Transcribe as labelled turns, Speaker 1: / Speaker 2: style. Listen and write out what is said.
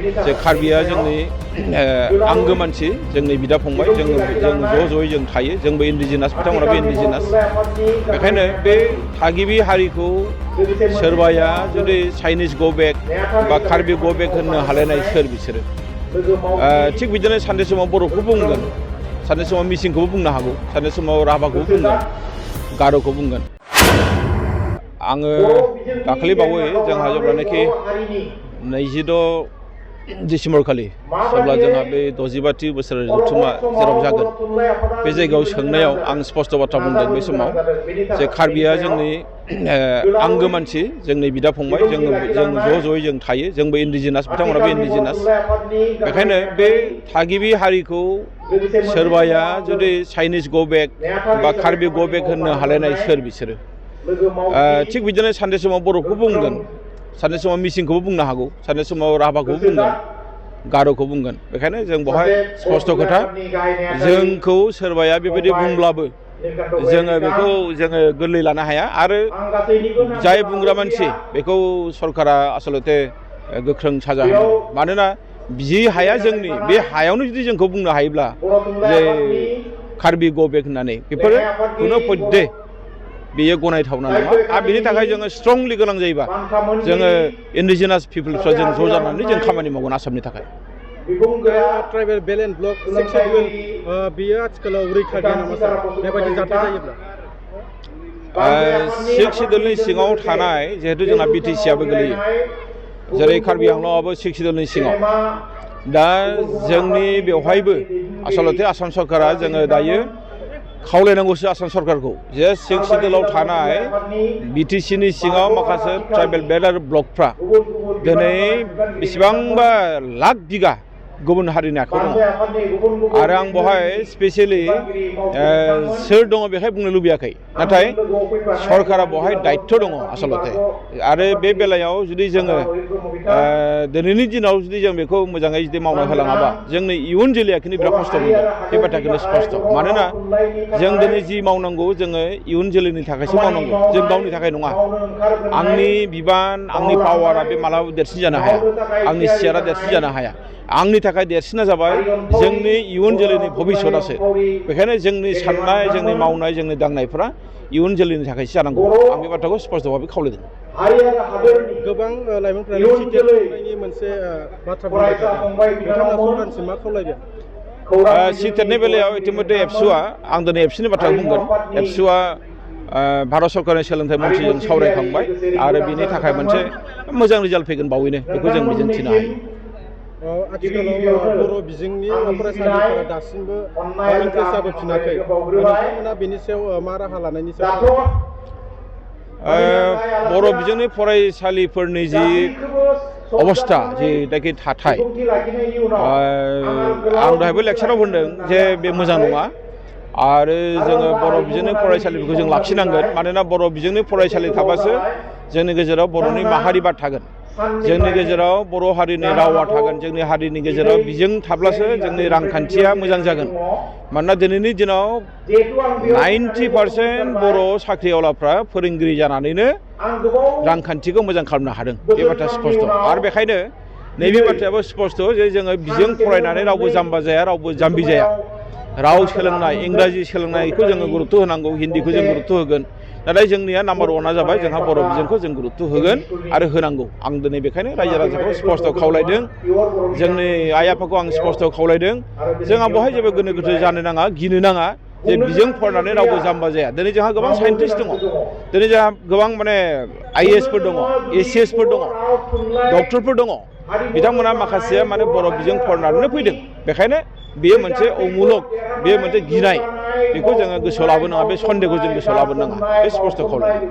Speaker 1: जे कार्बिया जोंनि आंगो मानसि जोंनि बिदा फंबाय जों ज'यै जों थायो जोंबो इन्डिजिनास बिथांमोनाबो इन्डिजिनास बेखायनो बे थागिबि हारिखौ सोरबाया जुदि चाइनिज गो बेक बा कार्बि गो बेक होननो हालायनाय सोर बिसोरो थिग बिदिनो सानसे समाव बर'खौ बुंगोन सानसे समाव मिसिंखौबो बुंनो हागौ सानसे समाव राभाखौबो बुंगोन गार'खौ बुंगोन आङो दाखालि बावै जोंहा जेब्लानाखि 26 डिसेम्बर खालि जेब्ला जोंहा बे 65थि बोसोर जथुम्मा जेराव जागोन बे जायगायाव सोंनायाव आं स्पष्ट बाथ्रा बुंदों बे समाव जे कार्बिया जोंनि आंगो मानसि जोंनि बिदा फंबाय जों ज'यै जों थायो जोंबो इन्डिजिनास बिथांमोनाबो इन्डिजिनास बेखायनो बे थागिबि हारिखौ सोरबाया जुदि चाइनिज गो बेक बा कार्बि गो बेक होननो हालायनाय सोर बिसोरो थिग बिदिनो सानसे समाव बर'खौ बुंगोन सानसे समाव मिसिंखौबो बुंनो हागौ सानसे समाव राभाखौबो बुंगोन गार'खौ बुंगोन बेखायनो जों बेवहाय स्पष्ट खोथा जोंखौ सोरबाया बेबायदि बुंब्लाबो जोङो बेखौ जोङो गोरलै लानो हाया आरो जाय बुंग्रा मानसि बेखौ सरकारा आसलते गोख्रों साजा होनांगौ मानोना जि हाया जोंनि बे हायावनो जुदि जोंखौ बुंनो हायोब्ला जे कार्बि गो बेक होननानै बेफोरो खुनु पद्ये बेयो गनायथावना नङा आरो बेनि थाखाय जोङो स्ट्रंलि गोनां जायोबा जोङो इन्डिजिनास पिपल्सफ्रा जों ज' जानानै जों खामानि मावगोन आसामनि थाखाय
Speaker 2: tribal belt and block 6 schedule बियो आथिखालाव रैखा गैया नामा सार बेबायदि जाथाय जायोब्ला
Speaker 1: 6 शेड्युलनि सिङाव थानाय जिहेतु जोंना बिटिसिआबो गोलैयो जेरै कार्बि आंलंआबो 6 शेड्युलनि सिङाव दा जोंनि बेवहायबो आसलते आसाम सरकारा जोङो दायो खावलायनांगौसो आसाम सरकारखौ जे 6 शेड्युलाव थानाय बिटिसिनि सिङाव माखासे ट्राइबेल बेल्ट आरो ब्लकफ्रा दिनै बेसेबांबा लाख बिगा गुबुन हारिनि आखायाव दङ आरो आं बेवहाय स्पेसियेलि सोर दङ बेखाय बुंनो लुबैयाखै नाथाय सरकारा बेवहाय दायित्व दङ आसलते आरो बे बेलायाव जुदि जोङो दिनैनि दिनाव जुदि जों बेखौ मोजाङै जुदि मावना होलाङाबा जोंनि इयुन जोलैया खिन्थु बिराद खस्थ' मोनगोन बे बाथ्राखौनो स्पष्ट मानोना जों दिनै जि मावनांगौ जोङो इयुन जोलैनि थाखायसो मावनांगौ जों गावनि थाखाय नङा आंनि बिबान आंनि पावारा बे मालाबाबो देरसिन जानो हाया आंनि सियारा देरसिन जानो हाया आंनि थाखाय देरसिना जाबाय जोंनि इयुन जोलैनि भबिष्यतआसो बेखायनो जोंनि साननाय जोंनि मावनाय जोंनि दांनायफोरा इयुन जोलैनि थाखायसो जानांगौ आं बे बाथ्राखौ स्पष्ट भाबै खावलायदों
Speaker 2: गोबां लाइमोनफ्रानो सिटेटनि मोनसे बाथ्रा बुंबाय नोंथाङा सरकारसिम मा खावलायगोन
Speaker 1: सिटेटनि बेलायाव इतिमध्य एबसुआ आं दिनै एबसुनि बाथ्रा बुंगोन एबसुआ भारत सरकारनि सोलोंथाइ मन्थ्रिजों सावरायखांबाय आरो बिनि थाखाय मोनसे मोजां रिजाल्ट फैगोन बावैनो बेखौ जों मिजिंथिनो हायो
Speaker 2: आथिखालाव बर' बिजोंनि फरायसालिफोरा दासिमबो इनक्रिज जाबोफिनाखै नोंथांमोना बेनि सायाव मा राहा लानायनि सायाव
Speaker 1: बर' बिजोंनि फरायसालिफोरनि जि अबस्था जिनाखि थाथाय आं दहायबो लेक्साराव होनदों जे बे मोजां नङा आरो जोङो बर' बिजोंनि फरायसालिफोरखौ जों लाखिनांगोन मानोना बर' बिजोंनि फरायसालि थाबासो जोंनि गेजेराव बर'नि माहारिबा थागोन जोंनि गेजेराव बर' हारिनि रावा थागोन जोंनि हारिनि गेजेराव बिजों थाब्लासो जोंनि रांखान्थिया मोजां जागोन मानोना दिनैनि दिनाव 90% बर' साख्रिआवलाफ्रा फोरोंगिरि जानानैनो रांखान्थिखौ मोजां खालामनो हादों बे बाथ्राया स्पष्ट आरो बेखायनो नैबे बाथ्रायाबो स्पष्ट जे जोङो बिजों फरायनानै रावबो जाम्बा जाया रावबो जाम्बि जाया राव सोलोंनाय इंराजि सोलोंनायखौ जोङो गुरुत्व होनांगौ हिन्दीखौ जों गुरुत्व होगोन नाथाय जोंनिया नाम्बार 1आ जाबाय जोंहा बर' बिजोंखौ जों गुरुत्व होगोन आरो होनांगौ आं दिनै बेखायनो रायजो राजाखौ स्पष्ट खावलायदों जोंनि आइ आफाखौ आं स्पष्ट खावलायदं जोंहा बेवहाय जेबो गोनो गोथो जानो नाङा गिनो नाङा जे बिजों फरायनानै रावबो जाम्बा जाया दिनै जोंहा गोबां साइन्टिस्ट दङ दिनै जोंहा गोबां माने IASफोर दङ ACSफोर दङ डक्टरफोर दङ बिथांमोना माखासेया माने बर' बिजों फरायनानैनो फैदों बेखायनो बेयो मोनसे अमुलक बेयो मोनसे गिनाय बेखौ जोङो गोसोआव लाबोनाङा बे सन्देहखौ जों गोसोआव लाबोनाङा बे स्पष्ट खावलायनाय